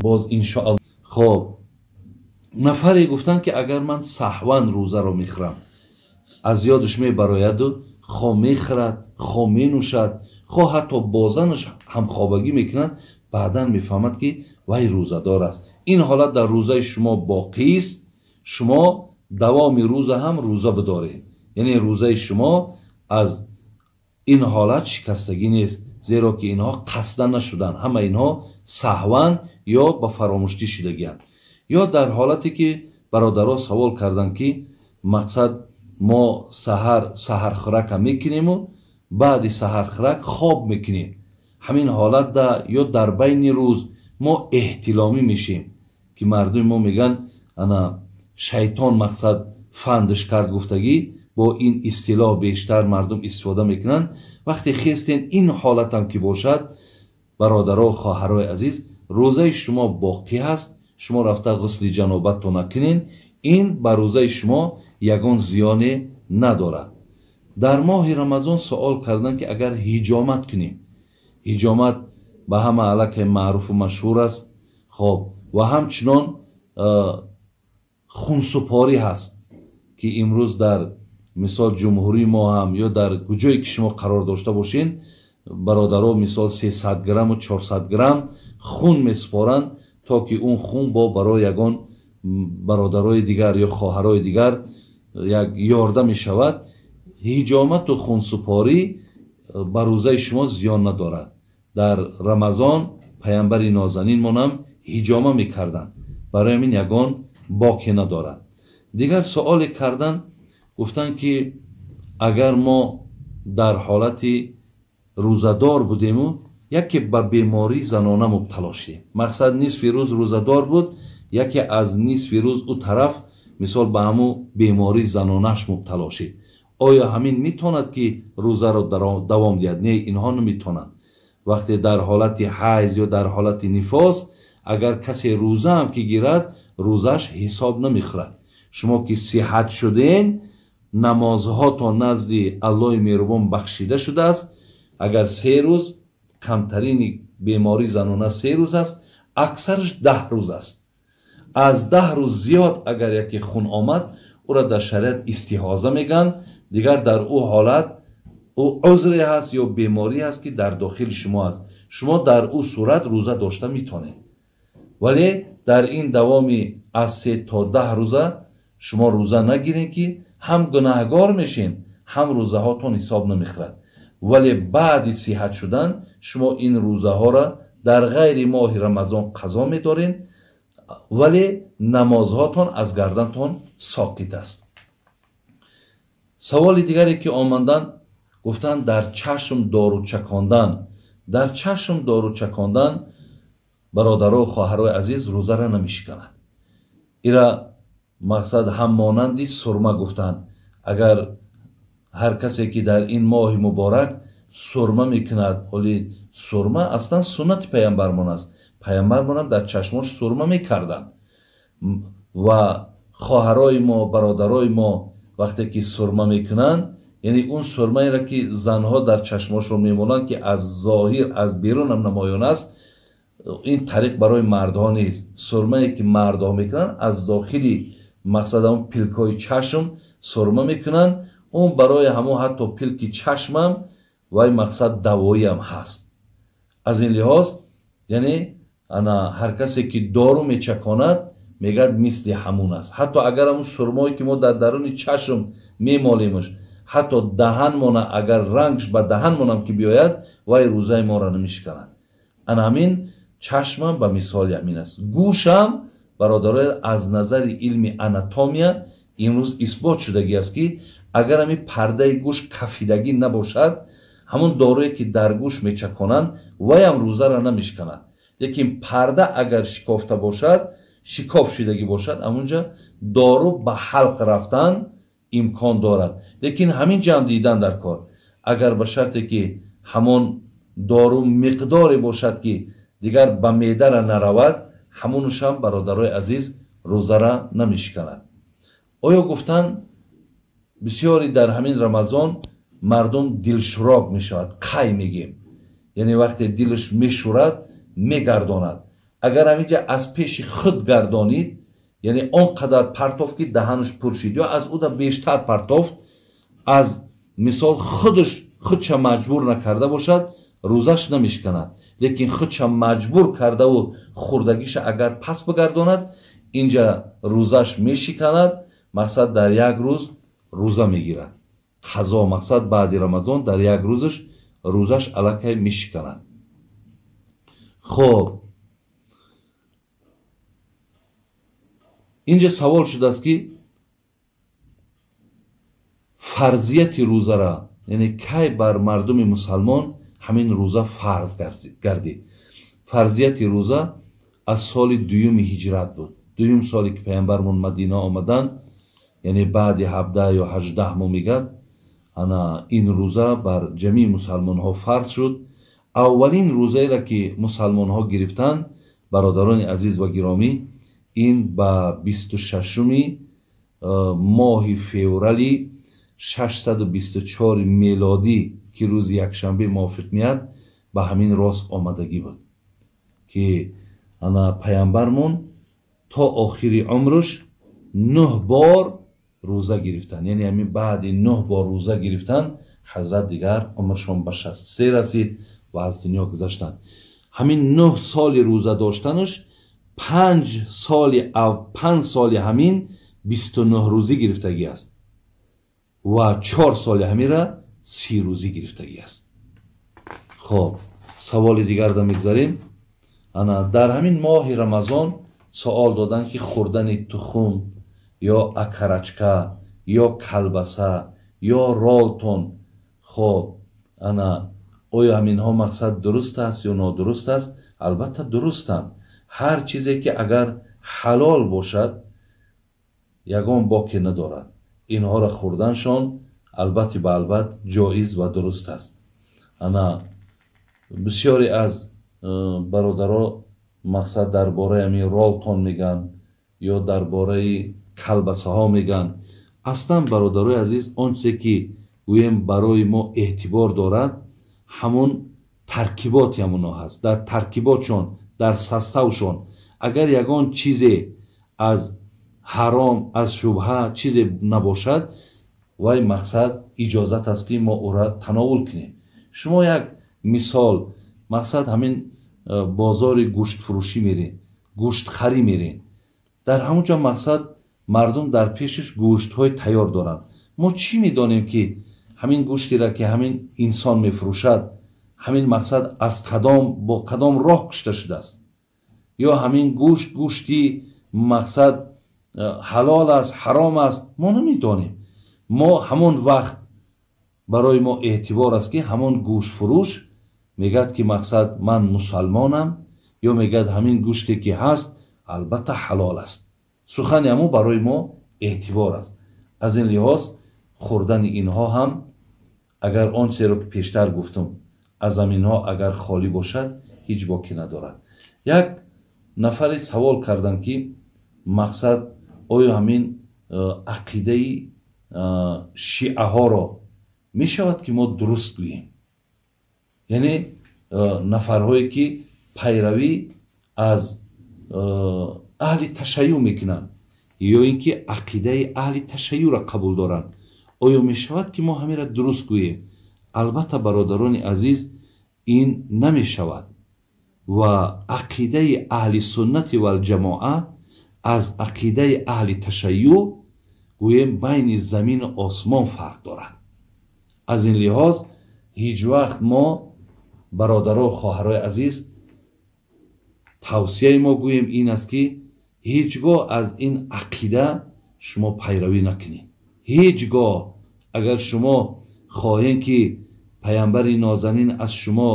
Боз иншоалло. Хоб, нафаре гуфтанд, ки агар ман саҳван рӯзаро мехӯрам, аз ёдаш мебарояду хо мехӯрад, хо менӯшад, хо ҳатто бо занаш ҳамхобагӣ мекунад, баъдан мефаҳмад, ки вай рӯзадор аст. Ин ҳолат дар рӯзаи шумо боқист, шумо давоми рӯза ҳам рӯза бидоред. Яъне рӯзаи шумо аз ин ҳолат шикастагӣ нест, зеро ки инҳо қасдан нашуданд, ҳама инҳо саҳван ё ба фаромӯштӣ шудагианд. Ё дар ҳолате ки бародаро савол карданд, ки мақсад мо саҳар саҳархӯрака мекунему баъди саҳархӯрак хоб мекунем, ҳамин ҳолатда ё дар байни рӯз мо эҳтиломӣ мешем, ки мардуми мо мегӯянд, ана шайтон мақсад фандш кард гуфтагӣ, бо ин истилоҳ бештар мардум истифода мекунанд. Вақте хестен, ин ҳолатам ки бошад, бародаро, хоҳарои азиз, рӯзаи шумо боқӣ ҳаст. Шумо рафта ғусли ҷанобатто накунен, ин ба рӯзаи шумо ягон зиёне надорад. Дар моҳи Рамазон суол карданд, ки агар ҳиҷомат кунем, ҳиҷомат ба ҳама аллакай маъруфу машҳур аст. Хоб, ва ҳамчунон хунсупорӣ ҳаст, ки имрӯз дар мисол ҷумҳурии мо ҳам ё дар куҷое ки шумо қарор дошта бошед, бародаро, мисол 300 грамму 400 грамм хун месупоранд, то ки он хун бо барои ягон бародарои дигар ё хоҳарои дигар як ёрдам мешавад. Ҳиҷомату хунсупорӣ ба рӯзаи шумо зиён надорад. Дар Рамазон паямбари нозанинмонам ҳиҷома мекарданд, барои ҳамин ягон боке надорад. Дигар суоле карданд, гуфтанд, ки агар мо дар ҳолати рӯзадор будему яке ба бемории занона мубтало шудем, мақсад нисфи рӯз рӯзадор буд, яке аз нисфи рӯз ӯ тараф мисол ба ҳамун бемории занонаш мубтало шид, оё ҳамин метавонад, ки рӯзаро давом диҳад? Не, инҳо наметавонанд. Вақте дар ҳолати ҳайз ё дар ҳолати нифос агар касе рӯзаам ки гирад, рӯзаш ҳисоб намехӯрад. Шумо ки сиҳат шуден, намозҳотон назди Аллоҳи меҳрубон бахшида шудааст. Агар 3 рӯз, камтарини бемории занона 3 рӯз аст, аксараш 10 рӯз аст. Аз 10 рӯз зиёд агар яке хун омад, ӯро дар шариат истиҳоза мегӯянд. Дигар дар ӯ ҳолат ӯ узре ҳаст ё беморӣ ҳаст, ки дар дохили шумо аст, шумо дар ӯ сурат рӯза дошта метавонед. Вале дар ин давоми аз 3 то 10 рӯза шумо рӯза нагиред, ки ҳам гунаҳгор мешен, ҳам рӯзаҳотон ҳисоб намехӯрад. Вале баъди сиҳат шудан шумо ин рӯзаҳоро дар ғайри моҳи Рамазон қазо медоред, вале намозҳотон аз гардантон соқит аст. Саволи дигаре ки омаданд, гуфтанд, дар чашм дору чакондан. Дар чашм дору чакондан, бародару хоҳарои азиз, рӯзара намешиканад. Ира мақсад ҳам монанди сурма гуфтанд. Агар ҳар касе ки дар ин моҳи муборак сурма мекунад, ҳоли сурма аслан суннати паямбармон аст, паямбармонам дар чашмош сурма мекарданд. Ва хоҳарои мо, бародарои мо вақте ки сурма мекунанд, яъне он сурмаеро, ки занҳо дар чашмошон мемонанд, ки аз зоҳир, аз берунам намоён аст, ин тариқ барои мардҳо нест. Сурмае ки мардҳо мекунанд, аз дохили мақсад ҳамон пилкҳои чашм сурма мекунанд, он барои ҳамон ҳатто пилки чашмам вай мақсад давоиам ҳаст. Аз ин лиҳоз, яъне ана ҳар касе ки дору мечаконад, мегӯяд, мисли ҳамун аст. Ҳатто агар ҳамун сурмое ки мо дар даруни чашм мемолемш, ҳатто даҳанмона, агар рангш ба даҳанмонам ки биёяд, вай рӯзаи моро намешиканад. Ана ҳамин чашмам ба мисоли ҳамин аст. Гӯшам, бародароя, аз назари илми анатомия имрӯз исбот шудагӣ аст, ки агар ҳамин пардаи гӯш кафидагӣ набошад, ҳамон доруе ки дар гӯш мечаконанд, вайам рӯзаро намешиканад. Лекин парда агар шикофта бошад, шикоф шудагӣ бошад, ҳамунҷа дору ба ҳалқ рафтан имкон дорад. Лекин ҳамин ҷам дидан дар кор, агар ба шарте ки ҳамон дору миқдоре бошад, ки дигар ба меъдара наравад, ҳамонушам, бародарои азиз, рӯзара намешиканад. Оё гуфтанд, бисёре дар ҳамин Рамазон мардум дилшурок мешавад, қай мегем, яъне вақте дилаш мешӯрад, мегардонад. Агар ҳаминҷа аз пеши худ гардонид, яъне он қадар партофт, ки даҳанаш пур шид, ё аз уда бештар партофт, аз мисол худша маҷбур накарда бошад, рӯзаш намешиканад. Лекин худша маҷбур кардаву хӯрдагиша агар пас бигардонад, инҷа рӯзаш мешиканад. Мақсад дар як рӯз рӯза мегирад. Қазо, мақсад баъди Рамазон дар як рӯзаш рӯзаш аллакай мешиканад. Хоб, инҷа савол шудааст, ки фарзияти рӯзара, яъне кай бар мардуми мусалмон ҳамин рӯза фарз гардид. Фарзияти рӯза аз соли дуюми ҳиҷрат буд. Дуюм соле ки паямбармон Мадина омаданд, яъне баъди 17 ё 18 моҳ мегӯяд, ана ин рӯза бар ҷамии мусалмонҳо фарз шуд. Аввалин рӯзаеро ки мусалмонҳо гирифтанд, бародарони азиз ва гиромӣ, ин ба 26-уми моҳи феврали 624 мелодӣ, ки рӯзи якшанбе мувофиқ меяд, ба ҳамин рост омадагӣ буд, ки ана паямбармон то охири умрш 9 бор рӯза гирифтанд. Яъне ҳамин баъди 9 бор рӯза гирифтан ҳазрат дигар умршон ба 63 расид ва аз дунё гузаштанд. Ҳамин 9 соли рӯза доштанаш 5 соли ҳамин 29 рӯзӣ гирифтагӣ аст ва 4 соли ҳамира 30 рӯзӣ гирифтагӣ аст. Хоб, саволи дигарда мегзарем. Ана дар ҳамин моҳи Рамазон савол доданд, ки хӯрдани тухм ё акарачка ё калбаса ё ролтон, хоб, ана оё ҳаминҳо мақсад дуруст аст ё нодуруст аст? Албатта дурустанд. Ҳар чизе ки агар ҳалол бошад, ягон боке надорад. Инҳоро хӯрданшон албатта ба албат ҷоиз ва дуруст аст. Ана бисёре аз бародаро мақсад дар бораи ҳамин ролтон мегӯянд ё дар бораи калбасаҳо мегӯянд. Аслан бародарои азиз, он чизе ки гӯем барои мо эътибор дорад, ҳамон таркиботи ҳамонҳо ҳаст. Дар таркиботшон, дар составшон агар ягон чизе аз ҳаром, аз шубҳа чизе набошад, вай мақсад иҷозат аст, ки мо ӯра тановул кунем. Шумо як мисол, мақсад ҳамин бозори гӯштфурӯшӣ мерен, гӯштхарӣ мерен. Дар ҳамон ҷо мақсад мардум дар пешаш гӯштҳои тайёр доранд. Мо чӣ медонем, ки ҳамин гӯштеро ки ҳамин инсон мефурӯшад, ҳамин мақсад аз кадом, бо кадом роҳ кушта шудааст? Ё ҳамин гӯшт гӯшти мақсад ҳалол аст, ҳаром аст? Мо намедонем. Мо ҳамон вақт барои мо эътибор аст, ки ҳамон гӯштфурӯш мегӯяд, ки мақсад ман мусалмонам, ё мегӯяд ҳамин гӯште ки ҳаст албатта ҳалол аст. Сухани ҳамон барои мо эътибор аст. Аз ин лиҳоз хӯрдани инҳо ҳам, агар он чизеро ки пештар гуфтум, аз ҳаминҳо агар холӣ бошад, ҳеҷ боке надорад. Як нафаре савол карданд, ки мақсад оё ҳамин ақидаи шиаҳоро мешавад, ки мо дуруст гӯем? Яъне нафарҳое ки пайравӣ аз аҳли ташайюъ мекунанд ё ин ки ақидаи аҳли ташайюъро қабул доранд, оё мешавад, ки мо ҳаминро дуруст гӯем? Албатта бародарони азиз, ин намешавад. Ва ақидаи аҳли суннати валҷамоа аз ақидаи аҳли ташайюъ гӯем байни замину осмон фарқ дорад. Аз ин лиҳоз ҳеҷ вақт мо бародаро, хоҳарои азиз, тавсияи мо гӯем ин аст, ки ҳеҷ гоҳ аз ин ақида шумо пайравӣ накунед. Ҳеҷ гоҳ агар шумо хоҳед, ки паямбари нозанин аз шумо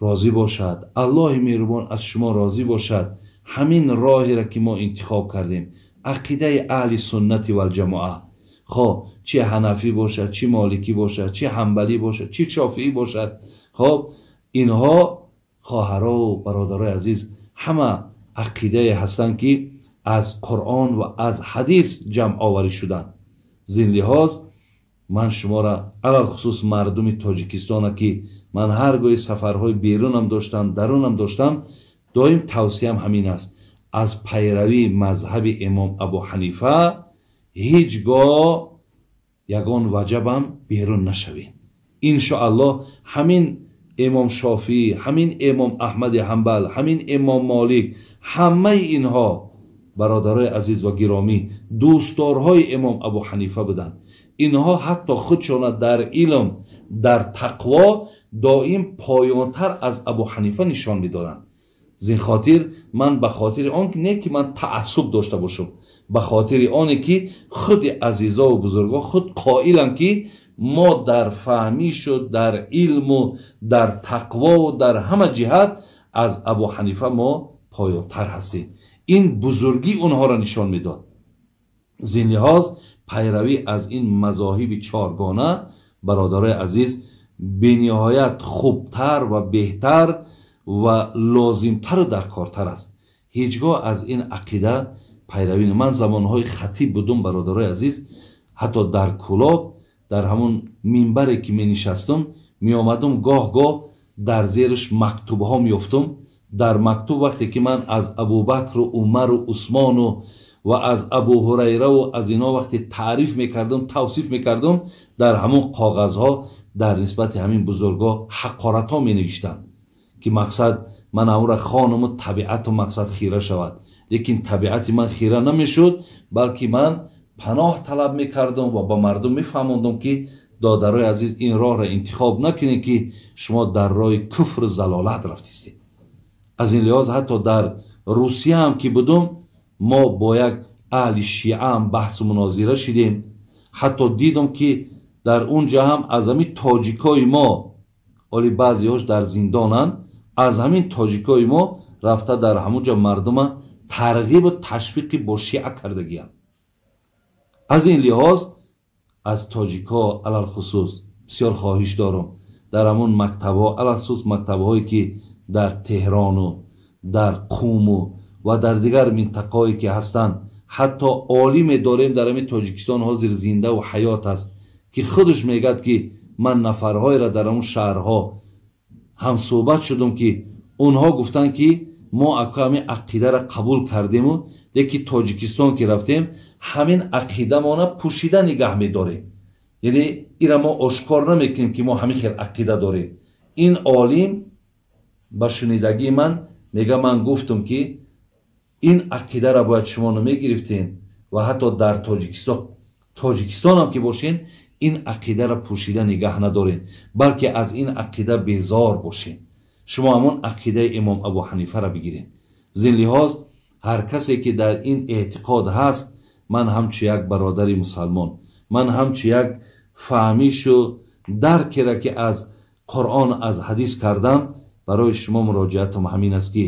розӣ бошад, Аллоҳи меҳрубон аз шумо розӣ бошад, ҳамин роҳеро ки мо интихоб кардем, ақидаи аҳли суннати валҷамоа, хо чи ҳанафӣ бошад, чи моликӣ бошад, чи ҳанбалӣ бошад, чи шофиӣ бошад, хоб инҳо хоҳарову бародарои азиз ҳама ақидае ҳастанд, ки аз Қуръон ва аз ҳадис ҷамъоварӣ шуданд. Зин лиҳоз ман шуморо алалхусус мардуми Тоҷикистона, ки Ман ҳар гоҳи сафарҳои берунам доштам, дарунам доштам, доим тавсиям ҳамин аст: аз пайравии мазҳаби имом Абу Ҳанифа ҳеҷ гоҳ ягон ваҷабам берун нашавед. Иншоаллоҳ ҳамин имом Шофиӣ, ҳамин имом Аҳмади Ҳанбал, ҳамин имом Молик, ҳамаи инҳо бародарои азиз ва гиромӣ дӯстдорҳои имом Абу Ҳанифа буданд. Инҳо ҳатто худшона дар илм, дар тақво доим поёнтар аз Абу Ҳанифа нишон медоданд. Зин хотир ман ба хотири он не ки ман таассуб дошта бошам, ба хотири оне ки худи азизову бузургон худ қоиланд ки мо дар фаҳмишу дар илму дар тақвову дар ҳама ҷиҳат аз Абу Ҳанифа мо поёнтар ҳастем. Ин бузургӣ онҳоро нишон медод. Зин лиҳоз пайравӣ аз ин мазоҳиби чоргона, бародарои азиз, бениҳоят хубтар ва беҳтар ва лозимтару даркортар аст. Ҳеҷ гоҳ аз ин ақида пайравӣ. Ман замонҳои хатиб будум, бародарои азиз, ҳатто дар Кулоб, дар ҳамон минбаре ки менишастум, меомадум, гоҳ-гоҳ дар зериш мактубҳо меёфтум. Дар мактуб вақте ки ман аз Абубакру Умару Усмону ва аз Абу Ҳурайраву аз инҳо вақте таъриф мекардум, тавсиф мекардум, дар ҳамон коғазҳо дар нисбати ҳамин бузургҳо ҳақоратҳо менавиштам ки мақсад ман ҳамонро хонуму табиату мақсад хира шавад. Лекин табиати ман хира намешуд, балки ман паноҳ талаб мекардум ва ба мардум мефаҳмондум ки додарои азиз, ин роҳро интихоб накунед ки шумо дар роҳи куфру залолат рафтистед. Аз ин лиҳоз ҳатто дар Русия ҳам ки будум, мо бо як аҳли шиа ҳам баҳсу мунозира шидем. Ҳатто дидум ки дар он ҷа ҳам аз ҳамин тоҷикои мо, оли баъзеҳош дар зиндонанд, аз ҳамин тоҷикои мо рафта дар ҳамон ҷа мардума тарғибу ташвиқи бо шиа кардагиянд. Аз ин лиҳоз аз тоҷикҳо алалхусус бисёр хоҳиш дорам, дар ҳамон мактабҳо, алалхусус мактабҳое ки дар Теҳрону дар Қуму ва дар дигар минтақаҳое ки ҳастанд, ҳатто олиме дорем дар ҳамин Тоҷикистон ҳозир зиндаву ҳаёт аст ки худаш мегӯяд ки ман нафарҳоеро дар ҳамон шаҳрҳо ҳамсӯҳбат шудум ки онҳо гуфтанд ки мо ака ҳамин ақидаро қабул кардему, лекин Тоҷикистон ки рафтем ҳамин ақидамона пӯшида нигаҳ медорем, яъне ира мо ошкор намекунем ки мо ҳамин хел ақида дорем. Ин олим ба шунидагии ман мега ман гуфтум ки ин ақидаро бояд шумо намегирифтен ва ҳатто дар Тоҷикистонам ки бошен ин ақидаро пӯшида нигаҳ надорен, балки аз ин ақида безор бошен. Шумо ҳамон ақидаи имом Абу Ҳанифаро бигиред. Зин лиҳоз ҳар касе ки дар ин эътиқод ҳаст, ман ҳамчу як бародари мусалмон, ман ҳамчу як фаҳмишу даркеро ки аз Қуръон, аз ҳадис кардам, барои шумо муроҷиатам ҳамин аст ки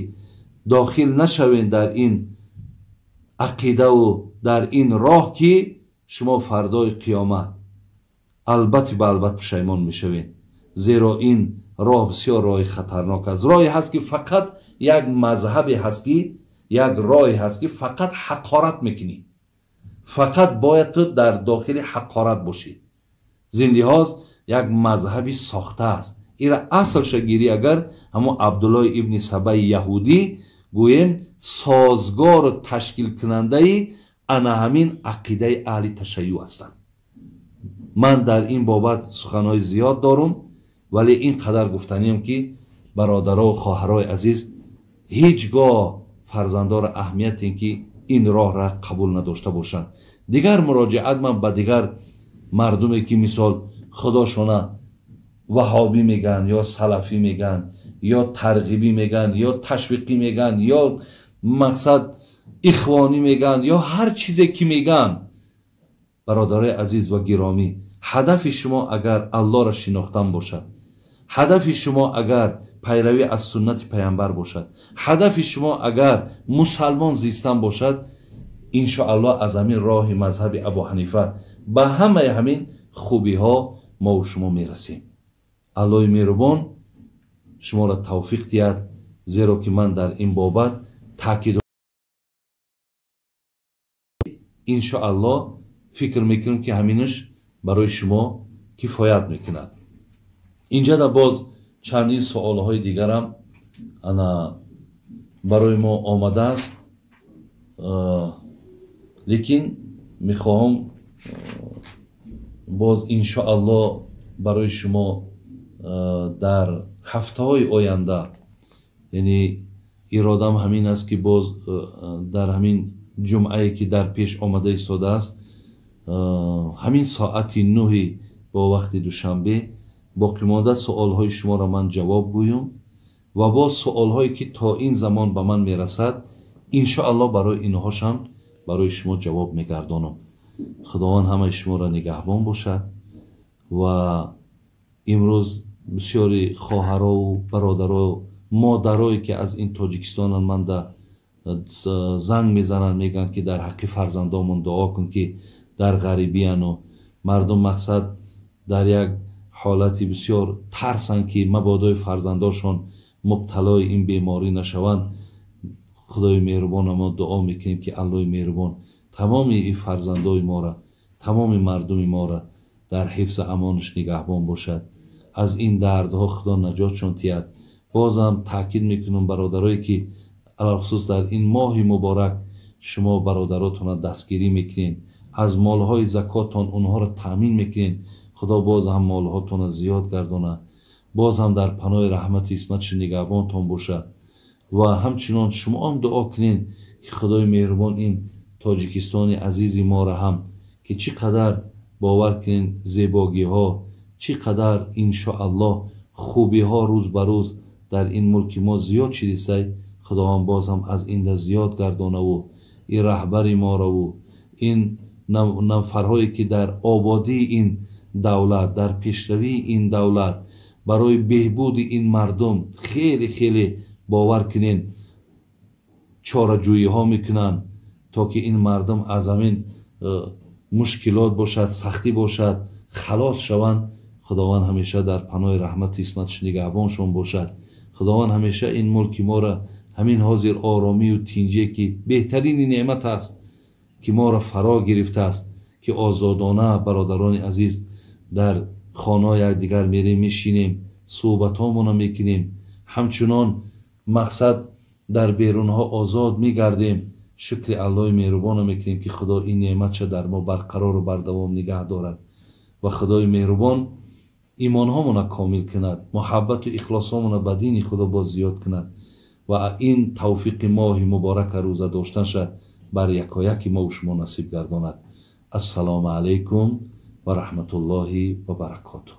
дохил нашавед дар ин ақидаву дар ин роҳ ки шумо фардои қиёмат албатти ба албат пушаймон мешавед. Зеро ин роҳ бисёр роҳи хатарнок аст. Роҳе ҳаст ки фақат як мазҳабе ҳаст ки як роҳе ҳаст ки фақат ҳақорат мекунӣ, фақат бояд ту дар дохили ҳақорат бошӣ. Зин лиҳоз як мазҳаби сохта аст. Ира аслша гирӣ агар ҳамон Абдуллои ибни Сабаи яҳудӣ гӯем созгору ташкилкунандаи ана ҳамин ақидаи аҳли ташайюъ ҳастанд. Ман дар ин бобат суханҳои зиёд дорум, вале ин қадар гуфтаниям ки бародаро ва хоҳарои азиз, ҳеҷ гоҳ фарзандоро аҳамияте ки ин роҳра қабул надошта бошанд. Дигар муроҷиат ман ба дигар мардуме ки мисол худошона ваҳобӣ меган ё салафӣ меган ё тарғибӣ меган ё ташвиқӣ меган ё мақсад ихвонӣ меган ё ҳар чизе ки меган, бародарои азиз ва гиромӣ, ҳадафи шумо агар Аллоҳро шинохтан бошад, ҳадафи шумо агар пайравӣ аз суннати паямбар бошад, ҳадафи шумо агар мусалмон зистан бошад, иншоаллоҳ аз ҳамин роҳи мазҳаби Абу Ҳанифа ба ҳамаи ҳамин хубиҳо мову шумо мерасем. Аллоҳи меҳрубон шуморо тавфиқ диҳад, зеро ки ман дар ин бобат таъкид иншоаллоҳ фикр мекунам ки ҳаминаш барои шумо кифоят мекунад. Инҷа да боз Чандин суолҳои дигарам ана барои мо омадааст, лекин мехоҳам боз иншоаллоҳ барои шумо дар ҳафтаҳои оянда, яъне иродам ҳамин аст ки боз дар ҳамин ҷумъае ки дар пеш омада истодааст, ҳамин соати 9 бо вақти душанбе боқимонда суолҳои шуморо ман ҷавоб гӯям ва боз суолҳое ки то ин замон ба ман мерасад, иншоаллоҳ барои инҳошам барои шумо ҷавоб мегардонам. Худованд ҳамаи шуморо нигаҳбон бошад. Ва имрӯз бисёри хоҳарову бародаро, модарое ки аз ин Тоҷикистонанд, ман да занг мезананд, мегӯянд ки дар ҳаққи фарзандомон дуо кун ки дар ғарибияну мардум мақсад дар як ҳолати бисёр тарсанд ки мабодои фарзандошон мубталои ин беморӣ нашаванд. Худои меҳрубона мо дуо мекунем ки Аллоҳи меҳрубон тамоми ин фарзандои моро, тамоми мардуми моро дар ҳифзи амонаш нигаҳбон бошад. Аз ин дардҳо Худо наҷотшон диҳад. Бозам таъкид мекунам бародарое ки алалхусус дар ин моҳи муборак шумо бародаротонро дастгирӣ мекунед, аз молҳои закоттон онҳоро таъмин мекунед. Худо боз ҳам молҳотонро зиёд гардонад, боз ҳам дар паноҳи раҳмати исматаш нигаҳбонтон бошад. Ва ҳамчунон шумо ҳам дуо кунед ки Худои меҳрубон ин Тоҷикистони азизи моро ҳам ки чӣ қадар бовар кунед зебогиҳо, чӣ қадар иншоаллоҳ хубиҳо рӯз ба рӯз дар ин мулки мо зиёд шидисай, Худованд боз ҳам аз инда зиёд гардонаву ин раҳбари морову ин нафарҳое ки дар ободии ин давлат, дар пешравии ин давлат, барои беҳбуди ин мардум хеле хеле бовар кунед чораҷӯиҳо мекунанд то ки ин мардум аз ҳамин мушкилот бошад, сахтӣ бошад, халос шаванд. Худованд ҳамеша дар паноҳи раҳмати исматаш нигаҳбоншон бошад. Худованд ҳамеша ин мулки моро ҳамин ҳозир оромию тинҷие ки беҳтарини неъмат аст ки моро фаро гирифтааст, ки озодона бародарони азиз дар хонаҳои якдигар мерем, мешинем, суҳбатҳомонро мекунем, ҳамчунон мақсад дар берунҳо озод мегардем. Шукри Аллоҳи меҳрубонро мекунем ки Худо ин неъматша дар мо барқарору бардавом нигаҳ дорад ва Худои меҳрубон имонҳомонро комил кунад, муҳаббату ихлосҳомонро ба дини Худо боз зиёд кунад ва ин тавфиқи моҳи муборака рӯза доштанша бар якояки мову шумо насиб гардонад. Ассалому алайкум ва раҳматуллоҳи ва баракотуҳ.